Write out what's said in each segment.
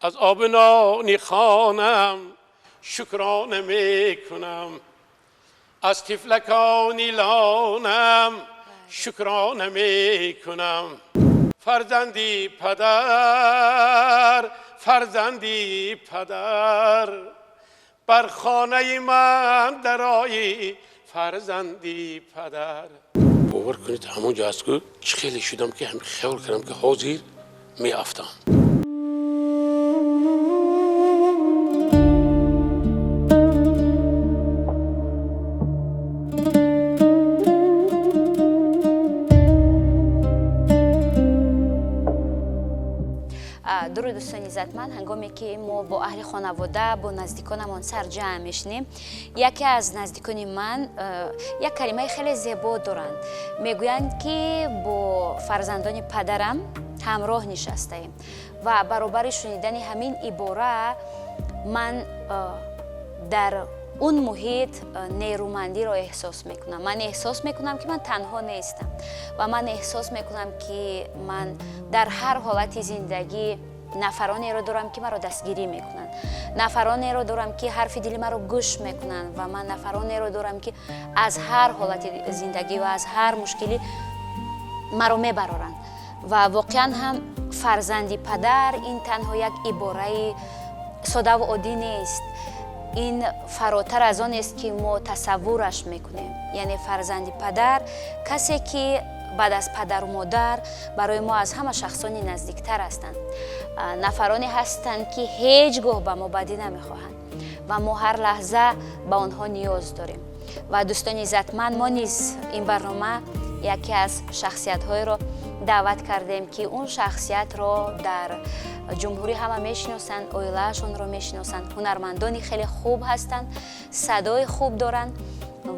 Аз оби нони хонам шукрона мекунам, аз тифлакони лонам шукрона мекунам. Фарзанди падар, фарзанди падар, бар хонаи ман дарои фарзанди падар. Бовар кунед, ҳамон ҷо аст, ки чӣ хеле шудам, ки ҳамин хаёл кардам, ки ҳозир меафтам. Дуруд, дӯстони иззатманд. Ҳангоме ки мо бо аҳли хонавода, бо наздиконамон сарҷамъ мешинем, яке аз наздикони ман як калимаи хеле зебо доранд. Мегӯянд, ки бо фарзандони падарам ҳамроҳ нишастаем, ва баробари шунидани ҳамин ибора ман дар он муҳит нерӯмандиро эҳсос мекунам. Ман эҳсос мекунам, ки ман танҳо нестам, ва ман эҳсос мекунам, ки ман дар ҳар ҳолати зиндагӣ нафаронеро дорам, ки маро дастгирӣ мекунанд, нафаронеро дорам, ки ҳарфи дили маро гӯш мекунанд, ва ман нафаронеро дорам, ки аз ҳар ҳолати зиндагӣ ва аз ҳар мушкилӣ маро мебароранд. Ва воқеан ҳам фарзанди падар ин танҳо як ибораи содаву оддӣ нест, ин фаротар аз он аст, ки мо тасаввураш мекунем. Яъне фарзанди падар касе, ки баъд аз падару модар барои мо аз ҳама шахсони наздиктар ҳастанд, нафароне ҳастанд, ки ҳеҷ гоҳ ба мо бадӣ намехоҳанд ва мо ҳар лаҳза ба онҳо ниёз дорем. Ва дӯстони иззатманд, мо низ ин барнома яке аз шахсиятҳоеро даъват кардем, ки он шахсиятро дар ҷумҳурӣ ҳама мешиносанд, оилаашонро мешиносанд, ҳунармандони хеле хуб ҳастанд, садои хуб доранд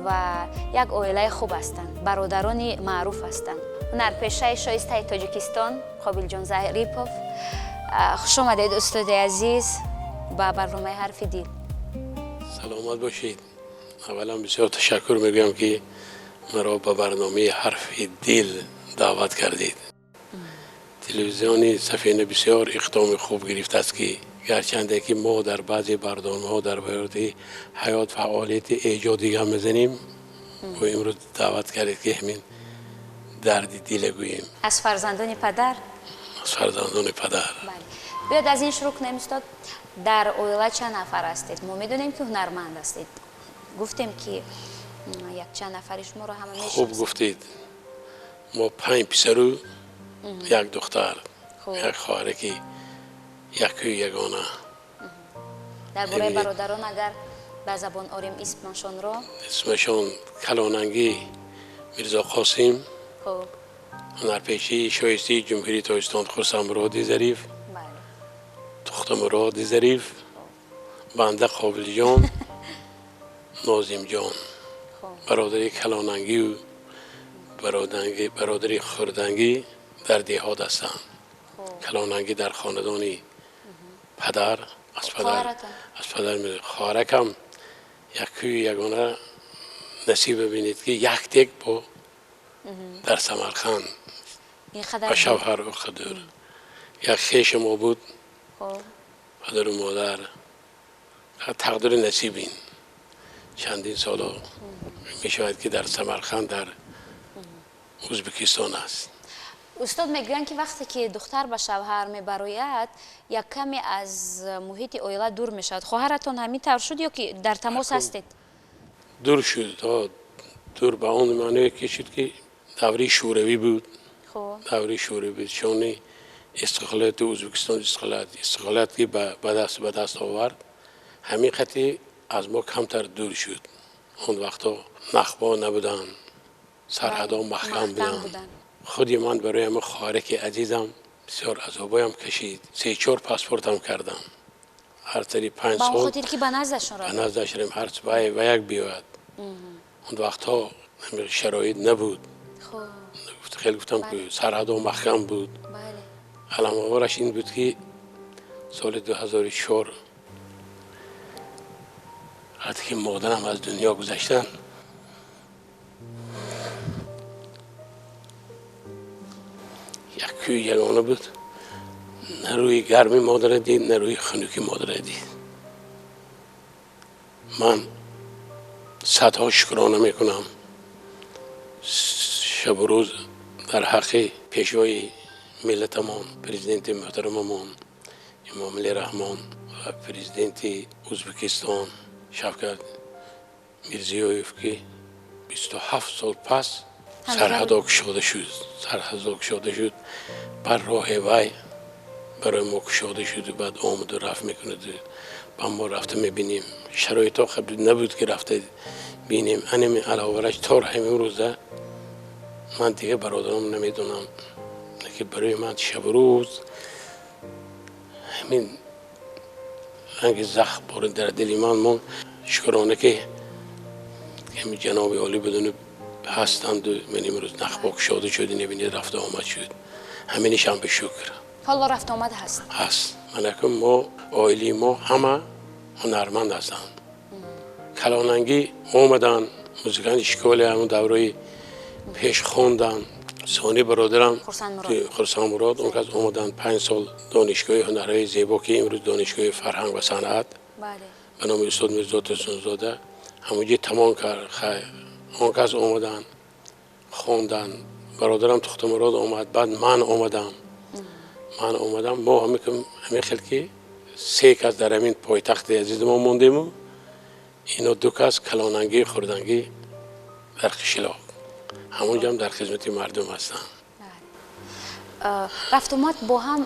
ва як оилаи хуб ҳастанд, бародарони маъруф ҳастанд. Ҳунарпешаи шоистаи Тоҷикистон Қобилҷон Зарипов. Хуш омадед, устоди азиз, ба барномаи «Ҳарфи дил». Саломат бошед. Аввалан бисёр ташаккур мегӯям, ки маро ба барномаи «Ҳарфи дил» даъват кардед. Телевизиони Сафина бисёр иқдоми хуб гирифтааст, ки гарчанде ки мо дар баъзе барномаҳо дар бораи ҳаёт, фаъолияти эҷодӣ гап мезанем, бо имрӯз даъват кардед, ки ҳамин дарди дила гӯем. Аз фарзандони падар. Аз фарзандони падар. Бале, биёд аз ин шурӯъ кунем. Устод, дар оила чанд нафар ҳастед? Мо медонем, ки ҳунарманд ҳастед, гуфтем, ки якчанд нафари шуморо ҳама мешиносанд. Хуб гуфтед, мо панҷ писару як духтар, як хоҳаре, ки якую ягона. Дар бораи бародарон агар ба забон орем исмашонро. Исмашон: калонангӣ Мирзо Қосим, ҳунарпешии шоистаи Ҷумҳурии Тоҷикистон Хурсандмуроди Зариф, Тухтамуроди Зариф, банда Қобилҷон, Нозимҷон. Бародари калонангию бародари хурдангӣ дар деҳот ҳастанд. Калонангӣ дар хонадони падар, аз падар, аз падар. Хоҳаракам якую ягона, насиб бибинед, ки як тек бо дар Самарқанд ба шавҳар оқадур. Як хеши мо буд, падару модар тақдири насиб, ин чандин соло мешавад, ки дар Самарқанд, дар Ӯзбекистон аст. Устод, мегӯянд, ки вақте ки духтар ба шавҳар мебарояд, як каме аз муҳити оила дур мешавад. Хоҳаратон ҳамин тавр шуд ё ки дар тамос ҳастед? Дур шуд. Дур ба он маъное ки шуд, ки давраи шӯравӣ буд, давраи шӯравӣ буд, шони истиқлолияти Ӯзбекистон, истиқлолият ки ба даст овард, ҳамин хати аз мо камтар дур шуд. Он вақтҳо нахбо набуданд, сарҳадҳо маҳкам буданд. Худи ман барои ҳама хоҳараки азизам бисёр азобоям кашид, се чор паспортам кардам ҳар сари 5 Ба он сол. хотир ки ба наздашон Ба равед. Наздаш равем, ҳар ва як биёяд. Он вақтҳо шароит набуд. Хеле гуфтам, ки сарҳадҳо маҳкам буд. Аламовораш ин буд, ки соли 2004, вақте ки модарам аз дунё гузаштанд, яккӯи ягона буд. на рӯи гарми модарро дид, на рӯи хунуки модарро дид. Ман садҳо шукрона мекунам шабу рӯз дар ҳаққи пешвои миллатамон, президенти муҳтарамамон Эмомалӣ Раҳмон ва президенти Ӯзбекистон Шавкат Мирзиёев, ки 27 сол пас сарҳадо кушода шуд, сарҳадо кушода шуд, бар роҳи вай барои мо кушода шуду баъд омаду рафт мекунаду ба мо рафта мебинем. Шароитҳо набуд, ки рафта бинем. Анами аловараш то ҳамин рӯза ман дигар бародарам намедонам, ки барои ман шабу рӯз ҳамин ранги захм бори дар дили ман монд. Шукрона, ки ҳамин ҷаноби олӣ будуну ҳастанду ман имрӯз нахбо кушода шуд, небинед, рафта омад шуд. Ҳаминишам ба шукр. Ҳоло рафта омад ҳаст? Ҳаст. Манакун мо оилаи мо ҳама ҳунарманд ҳастанд. Калонангӣ омаданд, музиканти школе ҳамун давраи пеш хонданд. Сони бародарам Хурсандмурод, он кас омаданд, 5 сол Донишгоҳи ҳунарҳои зебо, ки имрӯз Донишгоҳи фарҳанг ва санъат ба номи устод Мирзо Турсунзода, ҳамонҷо тамом кард. Он кас омаданд, хонданд. Бародарам Тухтамурод омад, баъд ман омадам. Ман омадам, мо ҳамин хел ки се кас дар ҳамин пойтахти азизи мо мондему ино ду кас калонангӣ хурдангӣ дар қишлоқ, ҳамонҷо ҳам дар хизмати мардум ҳастанд. Рафтуомад бо ҳам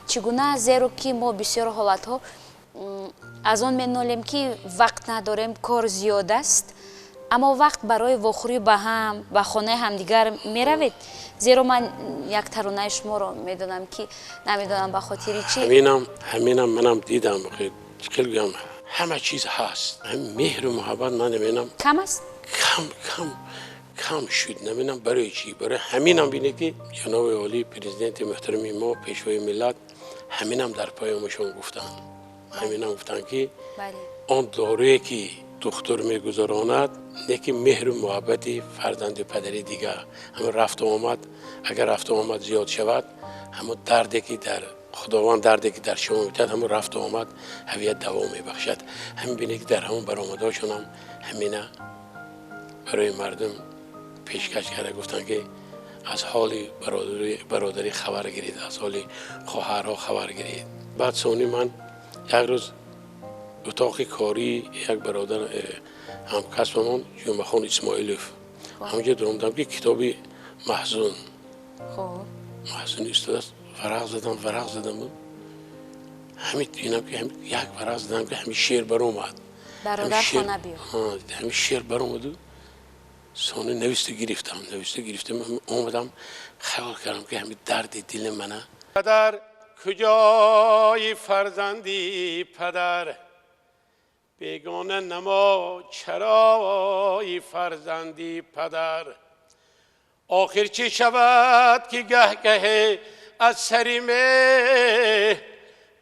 чӣ гуна? Зеро ки мо бисёр ҳолатҳо аз он менолем, ки вақт надорем, кор зиёд аст, аммо вақт барои вохӯрӣ ба ҳам, ба хонаи ҳамдигар меравед? Зеро ман як таронаи шуморо медонам, ки намедонам ба хотири чӣ. Ҳаминам манам дидам. Хел гӯям, ҳама чиз ҳаст, меҳру муҳаббат ман намедонам. Кам аст? Кам, кам, кам шуд. Намедонам барои чӣ. Барои ҳаминам бинед, ки ҷаноби олӣ, президенти муҳтарами мо, пешвои миллат, ҳаминам дар паёмашон гуфтанд, ҳаминам гуфтанд, ки он доруе ки духтур мегузаронад, лекин меҳру муҳаббати фарзанду падари дигар, ҳамин рафту омад, агар рафту омад зиёд шавад, ҳамон дарде ки дар худованд, дарде ки дар шумо метиҳад, ҳамон рафту омад ҳавият даво мебахшад. Ҳамин бинед, ки дар ҳамон баромадҳошонам ҳамина барои мардум пешкаш карда гуфтанд, ки аз ҳоли бародарӣ хабар гиред, аз ҳоли хоҳарҳо хабар гиред. Баъд сони ман як рӯз утоқи кории як бародар ҳамкасбамон Ҷумъахон Исмоилов, ҳамонҷо дуромдам, ки китоби Маҳзун, Маҳзун истодааст. Варақ задам, варақ задам, ҳамин динам, ки як варақ задам, ки ҳамин шеър баромад. Ҳамин шеър баромаду сони нависта гирифтам, нависта гирифтам, омадам, хаёл кардам, ки ҳамин дарди дили мана. Падар куҷои, фарзанди падар бегона намо чарои, фарзанди падар охир чӣ шавад, ки гаҳ-гаҳе аз сари меҳ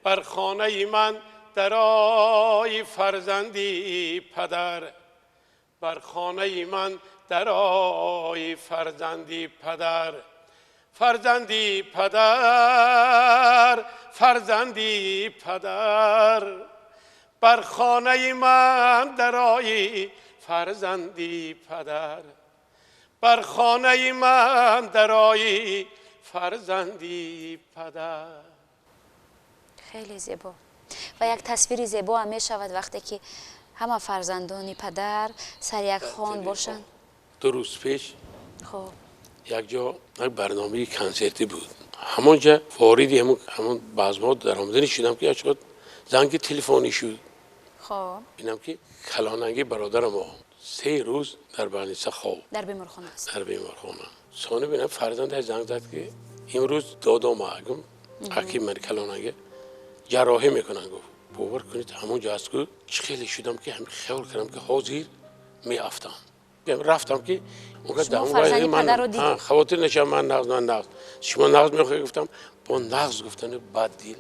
бар хонаи ман дарои, фарзанди падар бар хонаи ман дарои, фарзанди падар, фарзанди падар, фарзанди падар бар хонаи ман дарои, фарзанди падар бар хонаи ман дарои, фарзанди падар. Хеле зебо ва як тасвири зебо ҳам мешавад, вақте ки ҳама фарзандони падар сари як хон бошанд. 2 рӯз пеш якҷо як барномаи консертӣ буд. Ҳамонҷа вориди ҳамон базмҳо даромаданӣ шудам, ки шуд занги телефонӣ шуд. Бинам, ки калонанги бародарам 3 рӯз дар больница хоб. Дар беморхона аст. Дар беморхона. Сони бинам, фарзанда занг зад, ки имрӯз додома, гум аки ман калонанги, ҷарроҳӣ мекунанд, гуфт. Бовар кунед, ҳамон ҷо аст, ку чӣ хеле шудам, ки ҳамин хаёл кардам, ки ҳозир меафтам. Рафтам, ки хавотир нашавам, ман нағз, ман нағз, шумо нағз мехоҳед, гуфтам. Бо нағз гуфтани баъд дил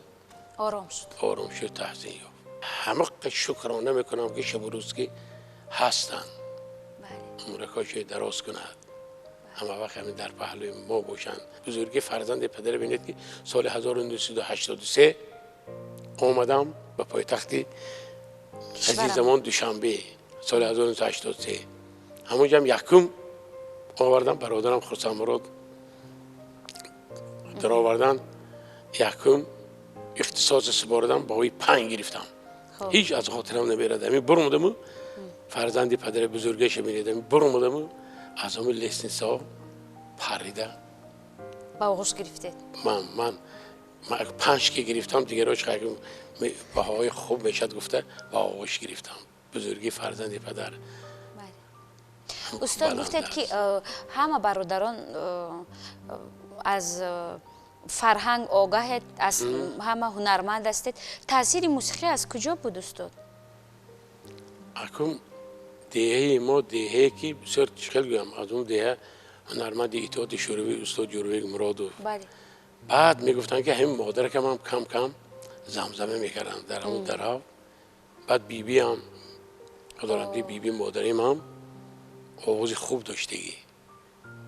ором шуд. Ором шуд, таҳсин ёфт. Ҳама шукрона мекунам, ки шабу рӯз ки ҳастанд, умракҳои дароз кунад. Ҳама вақт ҳамин дар паҳлӯи мо бошанд. Бузурги фарзанди падар бинед, ки соли 1983 омадам ба пойтахти азизамон Душанбе, соли 1983. Ҳамонҷам якум овардам бародарам Хурсандмурод даровардан, якум ихтисоси супоридам, баҳои 5 гирифтам. Ҳеҷ аз хотирам намерад. Ҳамин бурмудаму фарзанди падари бузургаша бинед, бурмудаму аз ҳамин лестница парида. Ба оғӯш гирифтед? Ман 5 ки гирифтам, дигарош баҳои хуб мешад гуфта, ба оғӯш гирифтам. Бузурги фарзанди падар. Устод, гуфтед, ки ҳама бародарон аз фарҳанг огаҳед, аз ҳама ҳунарманд ҳастед. Таъсири мусиқӣ аз куҷо буд, устод? Акун деҳаи мо деҳае, ки бисёр хел гӯям, аз он деҳа ҳунарманди Иттиҳоди Шӯравӣ устод Ҷӯрабек Муродов. Баъд мегуфтанд, ки ҳамин модаракам ҳам кам кам замзама мекарданд дар ҳамон дарав. Баъд бибиам, худорамди, биби модарим ҳам овози хуб доштагӣ.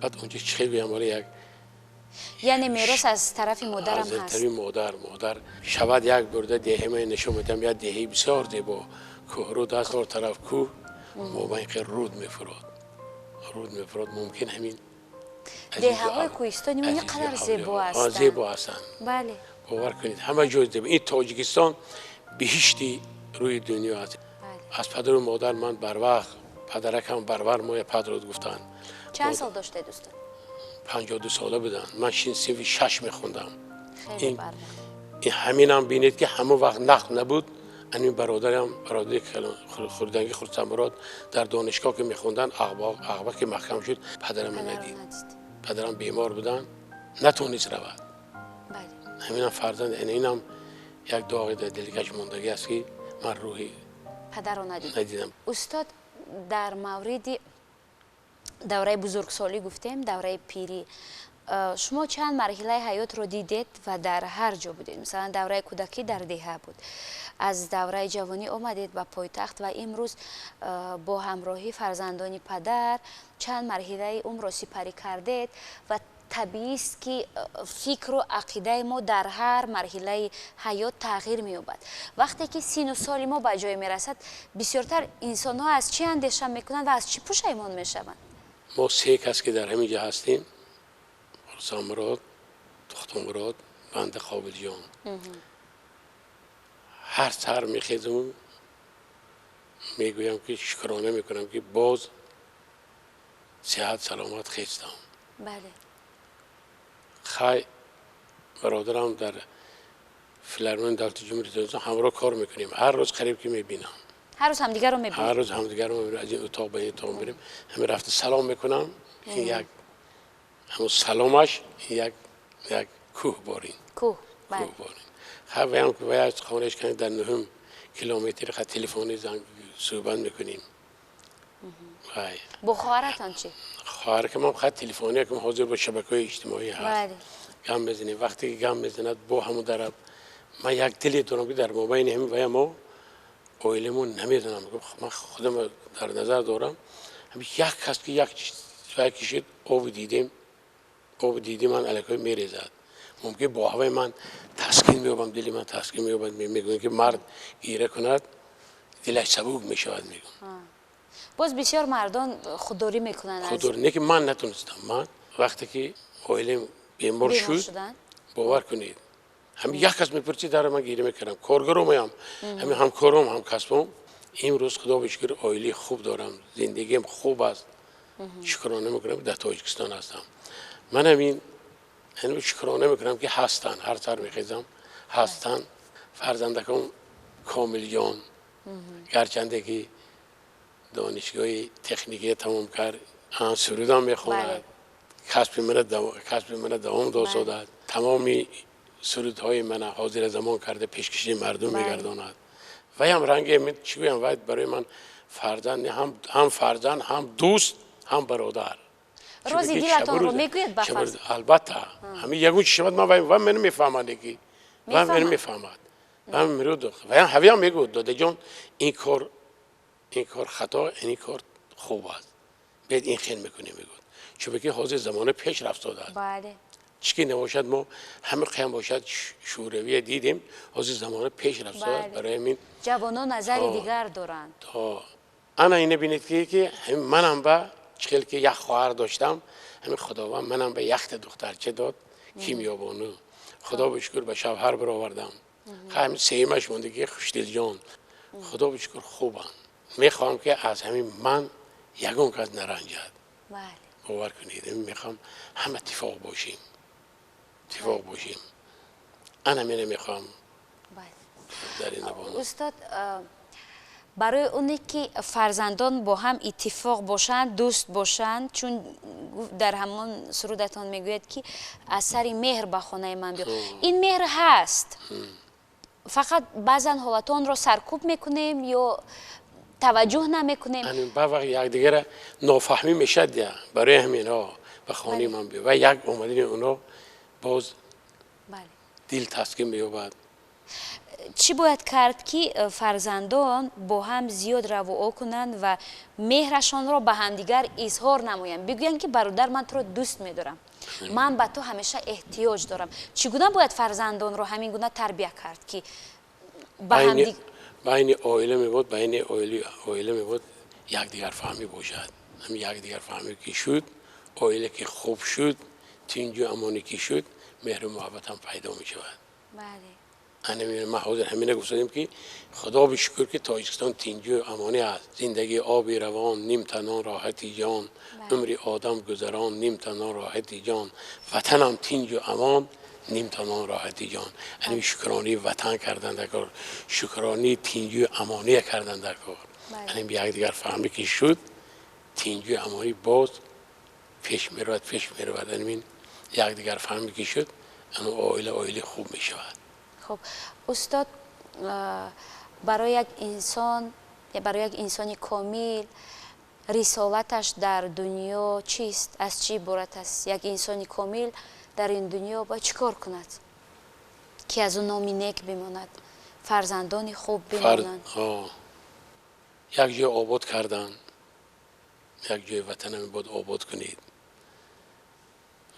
Баъд онҷо чӣ хел гӯям, вале як Яъне мерос аз тарафи модарам аз ҳаст? Тарафи модар шавад. Як бурда деҳаи ман нишон медиҳам, як деҳаи бисёр зебо, кӯҳруд аст, ҳар тараф кӯҳ, мобайни руд мефурод, руд мефурод. Мумкин ҳамин Деҳаҳои кӯҳистони мо қадар зебо ҳастанд. Зебо ҳастанд. Бале. Бовар кунед, ҳама ҷой зебо. Ин Тоҷикистон биҳишти рӯи дунё аст. Аз падару модар ман барвақт, падаракам барвар моя падруд гуфтанд. Чанд сол доштед, устод? 52 сола буданд. Ман синфи 6 мехондам. Хеле барвақт. Ҳаминам бинед, ки ҳамон вақт нақл набуд. Ҳамин бародарам, бародари хурданги Хурсандмурод, дар донишгоҳ ки мехонданд, ағба ки маҳкам шуд, падарам надид. Падарам бемор буданд, натонист равад. Ҳаминам фарзанд, инам як доғи дар дилкаш мондагӣ аст, ки ман рӯҳи падарро надид. Надидам. Устод, дар мавриди давраи бузургсолӣ гуфтем, давраи пирӣ. Шумо чанд марҳилаи ҳаётро дидед ва дар ҳар ҷо будед. Масалан, давраи кӯдакӣ дар деҳа буд, аз давраи ҷавонӣ омадед ба пойтахт ва имрӯз бо ҳамроҳии фарзандони падар чанд марҳилаи умрро сипарӣ кардед ва табиист, ки фикру ақидаи мо дар ҳар марҳилаи ҳаёт тағйир меёбад. Вақте ки сину соли мо ба ҷое мерасад, бисёртар инсонҳо аз чӣ андеша мекунанд ва аз чӣ пушаймон мешаванд? Мо се кас, ки дар ҳамин ҷо ҳастем, Хурсандмурод, Тухтумурод, банда Қобилҷон, ҳар сар мехезам, мегӯям, ки шукрона мекунам, ки боз сиҳат саломат хестам. Хай, бародарам дар филармонияи давлати Ҷумҳурии Тоҷикистон ҳамроҳ кор мекунем, ҳар рӯз қариб ки мебинам. Ҳар рӯз ҳамдигарро мебинед? Ҳар рӯз ҳамдигарро мебинем. Аз ин утоқ ба ин утоқ мерем, ҳамин рафта салом мекунам. Ин як ҳамун саломаш як кӯҳ борин. Кӯҳ. Кӯҳ борин. Хай, ваям вая хонаш кани дар нуҳум километр, ха, телефони занг суҳбат мекунем. Вай. Бо хоҳаратон чӣ? Хоҳаракам хай телефони, ки ҳозир бо шабакаҳои иҷтимоӣ ҳаст, гам мезанем. Вақте ки гам мезанад, бо ҳамун дараб ман як диле дорам, ки дар мобайни ҳамин вая мо оиламон, намедонам, ман худам дар назар дорам, як кас ки як вай кишид, оби дидем, оби диди ман аллакай мерезад. Мумкин бо ҳаваи ман таскин меёбам, дили ман таскин меёбад. Мегӯям, ки мард гира кунад, дилаш сабук мешавад, мегӯям. Боз бисёр мардон худдорӣ мекунанд. Худдорӣ не, ки ман натонистам. Ман вақте ки оилам бемор шуд, бовар кунед, ҳамин як кас мепурсид, дар ман гиря мекардам. Коргаромаям, ҳамин ҳамкором, ҳамкасбом. Имрӯз, худо ба шукр, оилаи хуб дорам, зиндагиам хуб аст, шукрона мекунам, дар Тоҷикистон ҳастам. Ман ҳамин шукрона мекунам, ки ҳастанд. Ҳар сар мехезам, ҳастанд фарзандаком. Комилҷон, гарчанде ки донишгоҳи техникия тамом кард, сурудам мехонад, касби мана давом додааст, тамоми сурудҳои мана ҳозира замон карда, пешкаши мардум мегардонад. Ваям ранге чӣ гӯям, вай барои ман фарзанд, ҳам фарзанд, ҳам дӯст, ҳам бародар. Рози дилатонро мегӯяд ба фарзанд? Албатта. Ҳамин ягон чи шавад, ман вай ман мефаҳмад, ки вай ман мефаҳмад, вай мерӯд, ваям ҳавиям мегӯяд: «Додаҷон, ин кор хато, ин кор хуб аст, бед ин хел мекунем», мегӯяд. Чунки ҳозир замона пеш рафтодааст. Бале. Чӣ ки набошад, мо ҳама қиям бошад, Шӯравия дидем, ҳозир замона пеш рафтодааст. Барои ҳамин ҷавонон назари дигар доранд. Ана ина бинед, ки манам ба чӣ хел ки як хоҳар доштам, ҳамин Худованд манам ба якта духтарча дод, Кимёбону. Худо ба шукр, ба шавҳар баровардам. Ҳамин сеюмаш монда, ки Хушдилҷон. Худо ба шукр, хубанд. Мехоҳам, ки аз ҳамин ман ягон кас наранҷад. Бовар кунед, мехоҳам ҳама иттифоқ бошем, иттифоқ бошем. Ана мена мехоҳам дар ин. Устод, барои оне ки фарзандон бо ҳам иттифоқ бошанд, дӯст бошанд, чун дар ҳамон сурудатон мегӯяд, ки аз сари меҳр ба хонаи ман биё, ин меҳр ҳаст, фақат баъзан ҳолатонро саркӯб мекунем ё таваҷҷӯҳ намекунем. Ба вақт якдигара нофаҳмӣ мешад. Я барои ҳаминҳо ба хонаи ман биё ва як омадани онҳо боз дил таскин меёбад. Чӣ бояд кард, ки фарзандон бо ҳам зиёд равуо кунанд ва меҳрашонро ба ҳамдигар изҳор намоянд, бигӯянд, ки бародар, ман туро дӯст медорам, ман ба ту ҳамеша эҳтиёҷ дорам? Чӣ гуна бояд фарзандонро ҳамин гуна тарбия кард, ки ба Байни оила мебод, байни оила мебод якдигарфаҳмӣ бошад. Ҳамин якдигарфаҳмӣ ки шуд, оила ки хуб шуд, тинҷу амонӣ ки шуд, меҳру муҳаббатам пайдо мешавад. Ман ҳозир ҳамина гуфтадем, ки Худо бишукр, ки Тоҷикистон тинҷу амонӣ аст. Зиндагӣ оби равон, нимтанон роҳати ҷон, умри одам гузарон, нимтанон роҳати ҷон, ватанам тинҷу амон, нимтанон роҳати ҷон. Ани шукронии ватан кардан дар кор, шукронии тинҷу амония кардан дар кор. Ани якдигар фаҳмӣ ки шуд, тинҷу амонӣ боз пеш меравад, пеш меравад. Анин якдигар фаҳмӣ ки шуд, ано оила оилаи хуб мешавад. Хуб, устод, барои як инсон, барои як инсони комил рисолаташ дар дунё чист, аз чӣ иборат аст? Як инсони комил дар ин дунё бояд чӣ кор кунад, ки аз ӯ номи нек бимонад, фарзандони хуб бимонанд? Як ҷой обод кардан, як ҷои ватана мебод обод кунед,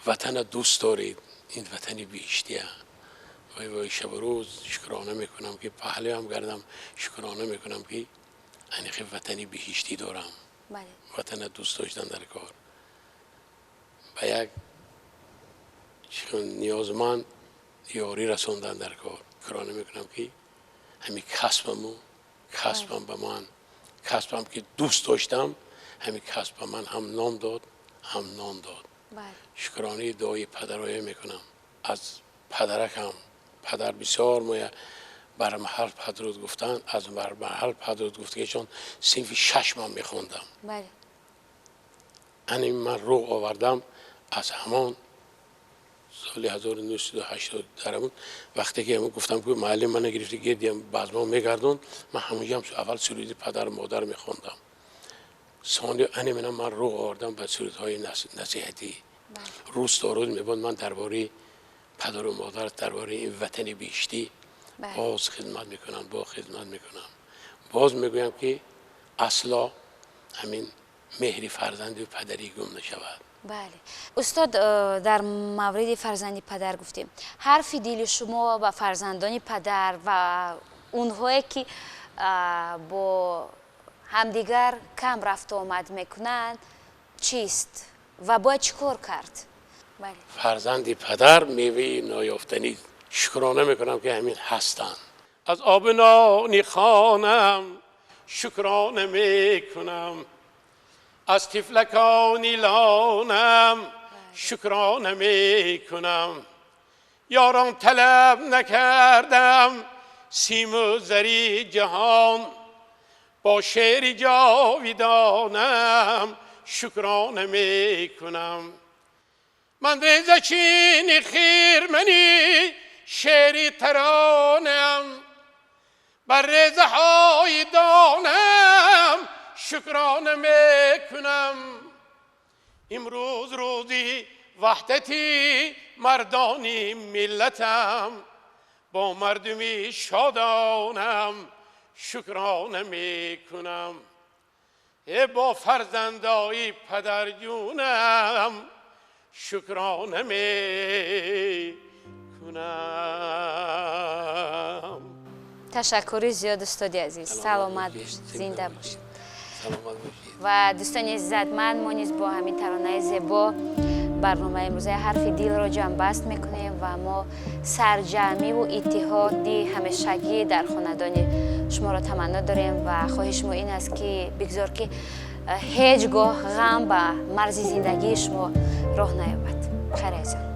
ватана дӯст доред. Ин ватани биҳиштия. Вой вой, шабу рӯз шукрона мекунам, ки паҳлӯям гардам, шукрона мекунам, ки анихи ватани биҳиштӣ дорам. Ватана дӯст доштан дар кор, ба як ниёзманд ёрӣ расондан дар кор. Шукрона мекунам, ки ҳамин касбаму касбам ба ман, касбам ки дӯст доштам, ҳамин касб ба ман ҳам ном дод, ҳам нон дод. Шукронаи дуои падароя мекунам. Аз падаракам, падар бисёр моя бар маҳал падруд гуфтан, аз бар маҳал падруд гуфтагишон синфи шаш ман мехондам. Ани ман рӯғ овардам аз ҳамон соли 1980. Дарамон вақте ки гуфтам, ки муаллим мана гирифти, гирдиям баъзмо мегардон, ман ҳамонҷам аввал суруди падару модар мехондам. Сони ани мана ман рӯғ овардам ба сурудҳои насиҳатӣ. Рӯз то рӯз мебод ман дар бораи падару модар, дар бораи ин ватани биҳиштӣ боз хидмат мекунам, боз хидмат мекунам. Боз мегӯям, ки асло ҳамин меҳри фарзанди падарӣ гум нашавад. Бале, устод, дар мавриди фарзанди падар гуфтем. Ҳарфи дили шумо ба фарзандони падар ва онҳое, ки бо ҳамдигар кам рафту омад мекунанд, чист ва бояд чӣ кор кард? Фарзанди падар меваи ноёфтанист. Шукрона мекунам, ки ҳамин ҳастанд. Аз оби нони хонам шукрона мекунам, аз тифлакони лонам шукрона мекунам. Ёрон, талаб накардам симу зари ҷаҳон, бо шеъри ҷовидонам шукрона мекунам. Ман резачини хирмани шеъри таронам, бар резаҳои донам шукрона мекунам. Имрӯз рӯзи ваҳдати мардони миллатам, бо мардуми шодонам шукрона мекунам. Бо фарзандои падарҷунам шукрона мекунам. Ташаккури зиёд, устоди азиз, саломат бошед, зинда бошед. Саломат бошед. Ва дӯстони иззатманд, мо низ бо ҳамин таронаи зебо барномаи имрӯзаи «Ҳарфи дилро ҷамъбаст мекунем ва мо сарҷамъиву иттиҳоди ҳамешагӣ дар хонадони шуморо таманно дорем ва хоҳиши мо ин аст, ки бигзор, ки ҳеҷ гоҳ ғам ба марзи зиндагии шумо роҳ наёбад. Хайр, азизон.